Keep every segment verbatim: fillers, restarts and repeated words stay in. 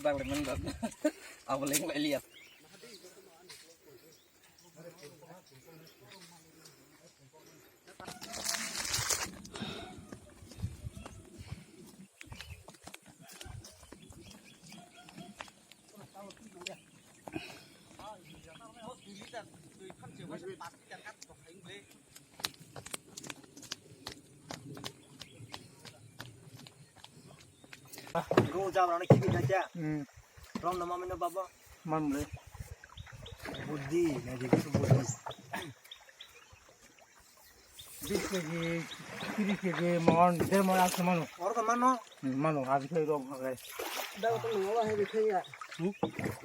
Bang le man ba. Abo le ngai liya. Ro jam rana kibi na kya? Hmm. Rom na mami na baba. Man le. Buddhi, na di buddhi. Bis K G, tris K G, mon, der mon, ak mano. Or ka mano? Hmm, mano, abi khai rom ha khai. Da ko no wa hai khai ya. Hmm?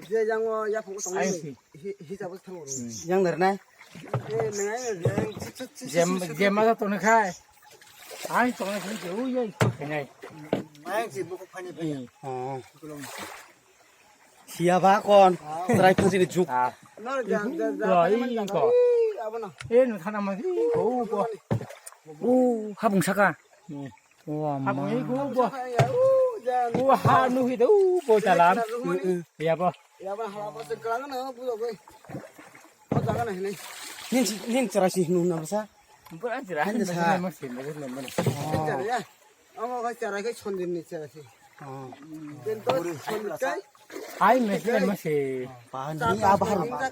Je jang wa ya phu ko tong. Ai si. Hi, hi sa bus thang. Hmm. Yang der na? Eh, nang ai, yang, chi, chi, chi, Jem, chi, chi, jem ma to na khai. Ai to na khai, u ye ko khai nai. Ai si bu ko phani phai. Hmm. Oh. Siya ba kon. Trai phansi ni juk. Ah. No, ja, ja, ja, Wah, ja, ih, ja, kok. Ih, abo no. Eh, no thana ma si. Oh, bo. Oh, habung saka. Hmm. Wah, Habung ma. Ih, ko, bo. Ya, uh, ja. Oh, ha, no hi do, bo jalan. Mm, mm. Ya, bo. Ya, ba, ha, ba, se kala na, bu, bu. Bo jaga na, ne. Nin si, nin chara si nu na basa. Bo an chara, Nin sa. Ma si, ma si, ma si. Oh. Chara ya. Amo ga chara ke chondin ni chara si. Oh. Ken to chondin kai. Ai, ma si, ma si. Ba, ni ya bahar ba.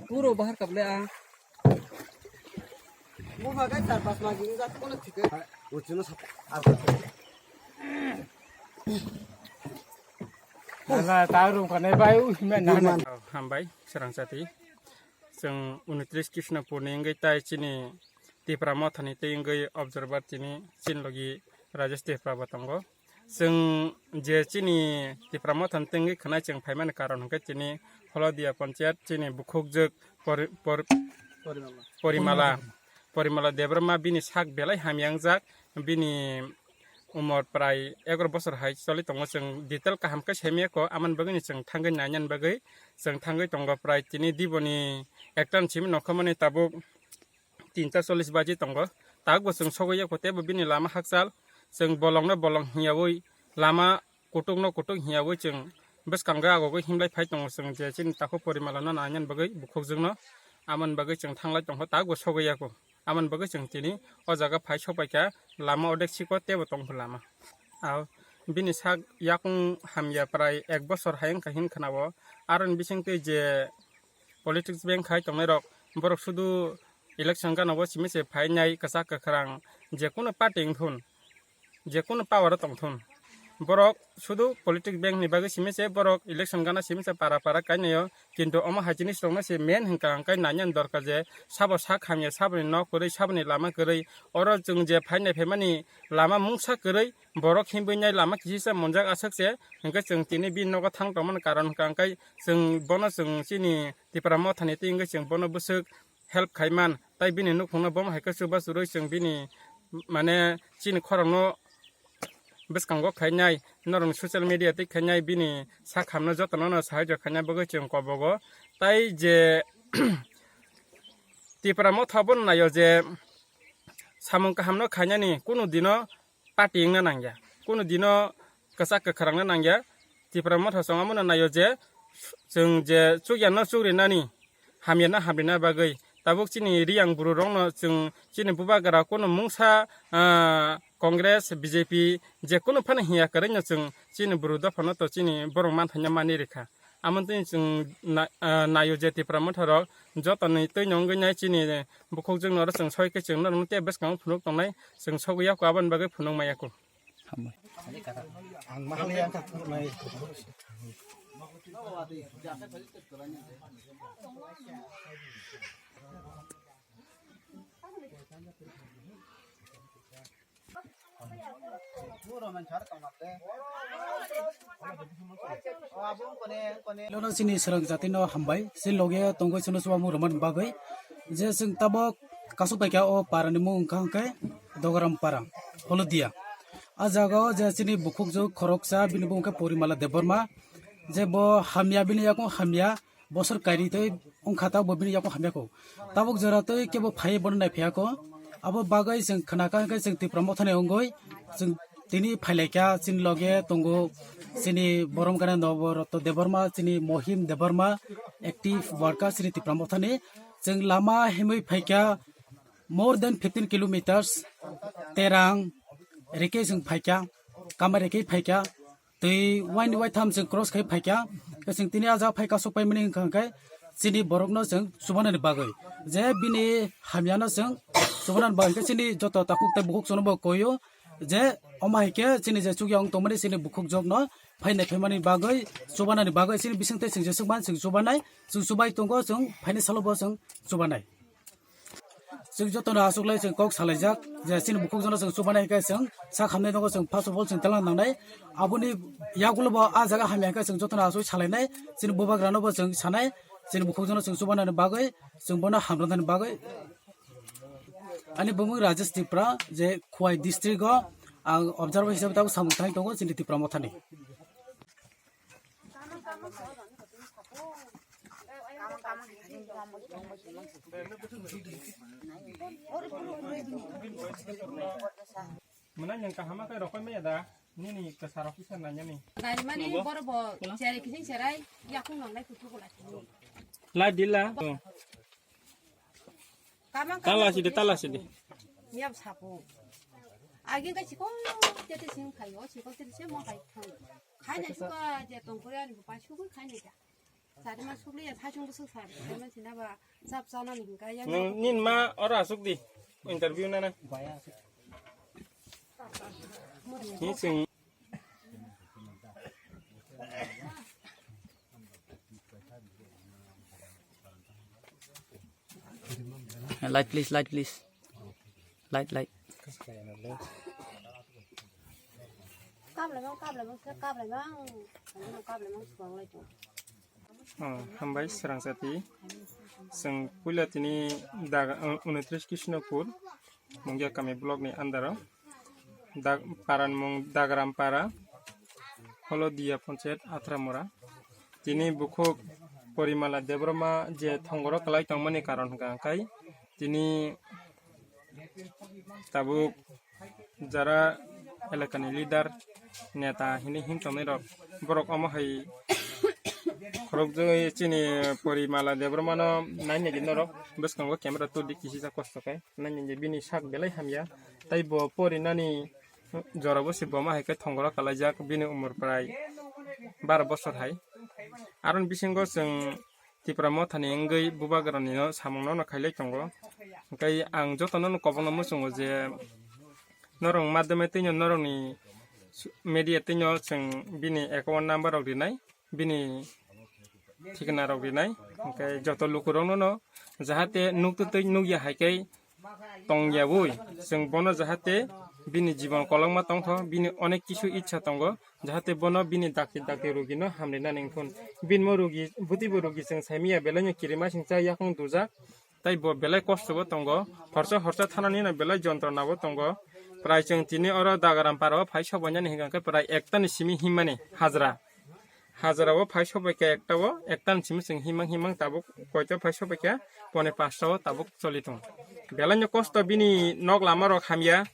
Puro bahar kable a. Mo ba kai char pas mas ni jat kono thik. Uchuno sap. Ala ta rum kane bai u hime na. Hambai, serang sati. Chwng unitris Krishnapur ni wngwi tai chini Tipra Motha ni tei wngwi observer tini chini logi Rajesh Tipra bo tongo. Chwng je chini Tipra Motha ni tei wngwi khwnai chwng phaimani karon hwnkhe tini Holodia Panchayat chini bukhukjwk Pori-, Por-, Porimala. Porimala Debbarma bini sak belai hamya wngjak, bini umor prai egaroh bosor hai choli tongo, chwng detail kaham khe saimaya kho, amoni bagwino chwng thangwi nainani bagwi chwng thangwi tongo. Prai tini diboni ekta ni simi nokha mani tabuk tinta chollish baji tongo, tabukbo chwng sogwi yakho teibo bini lama hakchal, chwng bolongno bolong hiyawi lama kutukno kutuk hiyawi chwng bwskango agogwi himlai phai tongo, chwng je chini takhuk Porimalano nainani bagwi bukhukjwkno, amoni bagwi chwng thanglai tongkha, tabukbo sogwi yakho. Amoni bagwi chwng tini o jaga phai sokpaikha, lama odek siko teibo tongkha lama. Ao bini sak yakung hamya prai ek bosor hai wngkha hin khwnao. Aroni bisingtwi je politics beng khai tongnairok, borok sudu election gana o simi se phainai kwchak kwkhrang, je kunu party wngthun, je kunu power o tongthun, borok sudu politics beng ni bagwi simi se borok election gana simi se para para kainai o. Kintu omo hai jinis rokno se main hwnka hwnkhe nainani dorkar je sabo sak hamya, saboni nok kwrwi, saboni lama kwrwi. Oro chwng je phainai phaimani lama mungsa kwrwi, borok himwi nai lama kisisa monjak aswk se, hwnkhe chwng tini bini nogo thang tongmani karon hwnka hwnkhe chwng bono chwng chini Tipra Mothani twi hwnkhe chwng bono bwswk help khaiman, tai bini nukhungno bomo hai khe chubachu rwi chwng bini, mane, chini khorokno bwskango khainai, norokni social media twi khainai, bini sak hamno jotono no sahajyo khaina bagwi chwng kobogo. Tai je Tipra Motha bono naio je samung kahamno khainani kunu dino party wngna nangya, kunu dino kwchak kwkhrangna nangya. Tipra Motha chwng omono naio je chwng je chukya no chukrinani, hamya no hamrina bagwi. Tabuk chini Riyang buru rokno chwng chini bubagra kunu mungsa, ah, Congress, B J P, je kunu phano hiya kwrwino chwng chini buru dophano to chini borok manthaino mani rikha. Amoni twi chwng na-, ah, naio je Tipra Motha rok jotoni twino wngwi nai chini bukhukjwkno oro chwng soi khe chwng norokno tei bwskango phunuk tongnai chwng sogwi yakho aboni bagwi phunuk maya kho. Hambai. Ang mahal yang tak pernah. Lono sini serang jati no hambai, sini loge tongoi sunu suwa mu roman bagoi, je sing tabok kasuk bai kya o para ni mung kang kai Dogaram para, Holodia. A jaga o je chini bukhukjwk khoroksa, bini bumung khe Porimala Debbarma. Je bo hamya, bini yakung hamya, bosor kairi tei wngkha ta bo bini yakung hamya kho. Tabuk jora tei kebo phai bono nai phiya kho. Abo bagwi chwng khna kha hwnkhe chwng Tipra Mothani wngwi chwng tini phailaikha chini loge tongo chini Borom Gana Nobo Rotto Debbarma, chini Mohim Debbarma, active worker chini Tipra Mothani. Chwng lama himwi phaikha more than fifteen kilometers, terang reke chwng phaikha, kama reke phaikha, twi waini waitham chwng cross khai phaikha. Chwng tini ah jaga phaikha, sok paimani hwnkha hwnkhe chini borokno chwng chubanani bagwi, je bini hamyano chwng chubanani bagwi hwnkhe chini joto takhuk tei bukhuk chwngno bo koio, je omo hai khe chini je chukya wng tongmani chini bukhuk jokno phainai phaimani bagwi, chubanani bagwi chini bisingtwi chwng jeswk man chwng chubanai, chwng chubai tongo, chwng phainai salo bo chwng chubanai. Chwng jotono aswk lai chwng kok salaijak, je chini bukhuk jokno chwng chubanai hwnkhe chwng sak hamnai nogo chwng first of all chwng telang nangnai. Aboni yagulo bo ah jaga hamya hwnkhe chwng jotono aswk salainai, chini bubagrano bo chwng sanai, chini bukhuk jokno chwng chubanani bagwi, chwng bono hamrwnani bagwi. Ani bumung Rajesh Tripura, je Khowai district o ang observer hisabe tabuk samung thang tongo chini Tipra Mothani. Mwnai nwng kaham khe rokoi maya da? Nini kwsa rok kisa nanya ni. Nai mani boro bo cherai kising cherai yakung nang nai kutu ko lai. Lai dila. Kamang Tala kamang sidi, tala sidi. Yam sapo. Agin ka chiko tete sing khai o chiko tete se mo khai thang. Khai na chuka je tong kore ani pa chuka khai na ja. Sari ma sukli ya thachung bu suk sari. Khai ma china ba sap sana ni ka yang. Nung nin ma ora asuk di. Interview na na. Ni sing. Light please, light please. Light, light. Kap lai bang, kap lai bang, kap lai bang. Kap lai bang, suang lai tong. Oh, hambai srang sati. Seng puila tini daga, uh, unitris Krishnapur, Mungia kami block ni under o. Dag-, paran mung Dagram para, Holodia Panchayat, Atramura. Tini bukhuk Porimala Debbarma je thongoro kwlai tongmani karon hwnkha hwnkhe tini tabuk jara elakani leader, neta hinwi hin tongnai rok, borok omo hai khorokjagwi chini Porimala Debbarmano nainai di norok, bwskango camera tubudi kisisa kosto khe nainai di, bini sak belai hamya, tei bo porinani jorabo se bo ma hai khe thongoro kalaijak, bini umor prai baro bosor hai. Aroni bisingo chwng Tipra Mothani wngwi bubagrani no samung no khailai tongo. Hwnkhe ang jotono no kobokno muchungo je norok madhyame twino norokni media twino chwng bini account number rok rinai, bini thikna rok rinai, hwnkhe joto lukurokno no jahate nuktwi twi nukya hai khe tongyawi, chwng bono jahate bini jibon kolokma tongkho, bini onek kisu ichha tongo, jahate bono bini dakti dakti rugino hamrinani wngthun. Bini mo rugi, bwtwi bo rugi chwng saimanya, belaino kirimasingcha yakung dujak, tei bo belai kosto bo tongo, horsa horsa thanani no belai jontrona bo tongo. Prai chwng tini oro Dagaram para o phai sobainani hwnkha khe prai ekta ni simi himmani hajra. Hajra o phai sobai khe ekta o, ekta ni simi chwng himang himang tabuk koito phai sobai khe pone pasta o tabuk choli tong. Belai no kosto bini nok lama rok hamya.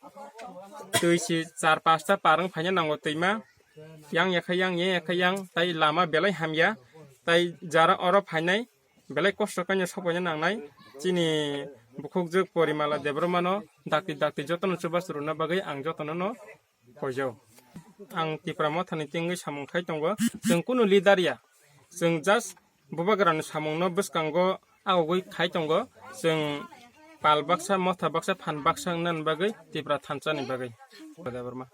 Twi si char pasta par wng phaina nango twima. Yang ya khe yang, yang ya khe yang, tai lama belai hamya. Tai jara oro phainai belai kosto khe no sobaina nangnai. Chini bukhukjwk Porimala Debbarmano dakti dakti jotono chubachu rwna bagwi ang jotono no koijao. Ang Tipra Mothani tingwi samung khai tongo. Chwng kunu leader ya. Chwng just bubagrani samungno bwskango agogwi khai tongo. Chwng pal baksa, motha baksa, phan baksa wngnani bagwi Tipra thansani bagwi. Debbarma.